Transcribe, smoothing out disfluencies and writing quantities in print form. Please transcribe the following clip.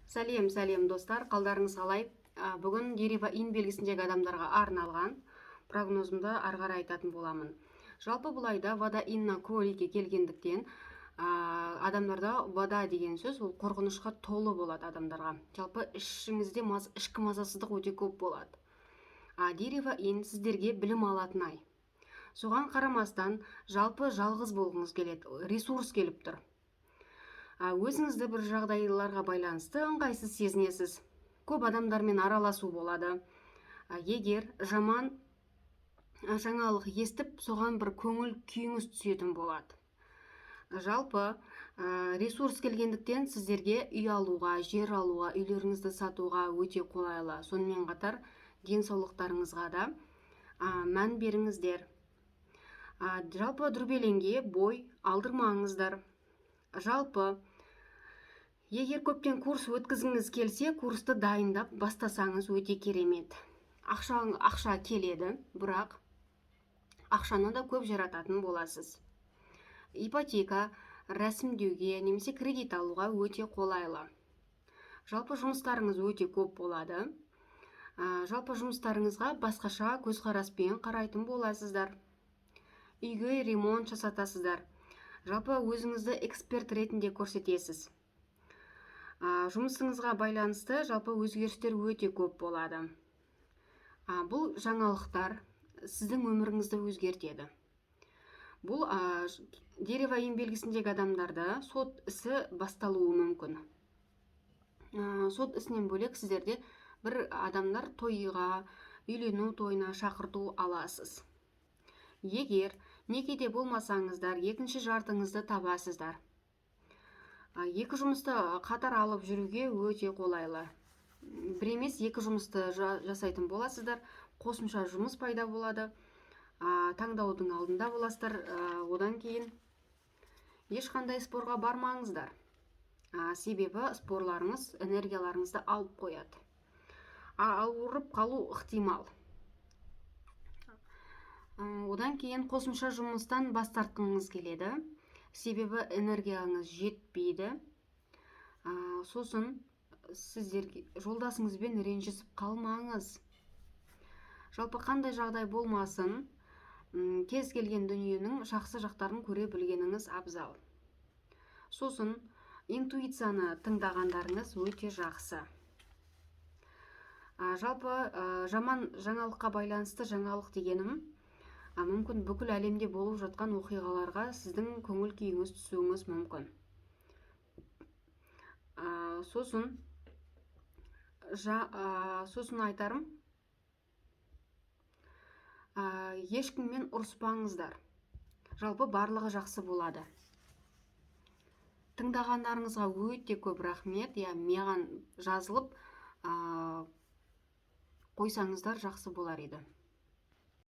Сәлем, сәлем, достар! Қалдарыңыз қалай? Бүгін дерево инь белгісіндегі адамдарға арналған прогнозымды ары қарай айтатын боламын. Жалпы, бұл айда вода инь на кролике келгендіктен, адамдарда вода деген сөз ол қорқынышқа толы болады адамдарға. Жалпы, ішіңізде ішкі мазасыздық өте көп болады. Дерево инь сіздерге білім алатын ай. Соған қарамастан, жалпы, жалғыз болғыңыз келеді, ресурс келіп тұр. Өзіңізді бір жағдайларға байланысты ыңғайсыз сезінесіз. Көп адамдармен араласу болады. Егер жаман жаңалық естіп, соған бір көңіл күйіңіз түсетін болады. Жалпы, ресурс келгендіктен, сіздерге үй алуға, жер алуға, үйлеріңізді сатуға өте қолайлы. Сонымен қатар денсаулықтарыңызға да мән беріңіздер. Жалпы, дүрбелеңге бой алдырмаңыздар. Жалпы, егер көптен курс өткізгіңіз келсе, курсты дайындап бастасаңыз, өте керемет. Ақша келеді, бірақ ақшаны да көп жарататын боласыз. Ипотека рәсімдеуге немесе кредит алуға өте қолайлы. Жалпы, жұмыстарыңыз өте көп болады. Жалпы, жұмыстарыңызға басқаша көзқараспен қарайтын боласыздар. Үйге ремонт жасатасыздар. Жалпы, өзіңізді эксперт ретінде көрсетесіз. Жұмысыңызға байланысты жалпы өзгерістер өте көп болады. Бұл жаңалықтар сіздің өміріңізді өзгертеді. Бұл дерево инь белгісіндегі адамдарда сот ісі басталуы мүмкін. Сот ісінен бөлек, сіздерде бір адамдар тойға, үйлену тойына шақырту аласыз. Егер некеде болмасаңыздар, екінші жартыңызды табасыздар. Екі жұмысты қатар алып жүруге өте қолайлы. Бір емес, екі жұмысты жасайтын боласыздар. Қосымша жұмыс пайда болады. Таңдаудың алдында боласыздар. Одан кейін ешқандай спорға бармаңыздар, себебі спорларыңыз энергияларыңызды алып қояды. Ауырып қалу ықтимал. Одан кейін қосымша жұмыстан бас тартқыңыз келеді, себебі энергияңыз жетпейді. Сосын сіздерге жолдасыңызбен ренжісіп қалмаңыз. Жалпы, қандай жағдай болмасын, кез келген дүниенің жақсы жақтарын көре білгеніңіз абзал. Сосын интуицияны тыңдағандарыңыз өте жақсы. Жалпы, жаман жаңалыққа байланысты, жаңалық дегенім, мүмкін бүкіл әлемде болып жатқан оқиғаларға сіздің көңіл күйіңіз түсуіңіз мүмкін. Сосын айтарым, ешкіммен ұрыспаңыздар. Жалпы, барлығы жақсы болады. Тыңдағандарыңызға өте көп рахмет. Иә, маған жазылып қойсаңыздар, жақсы болар еді.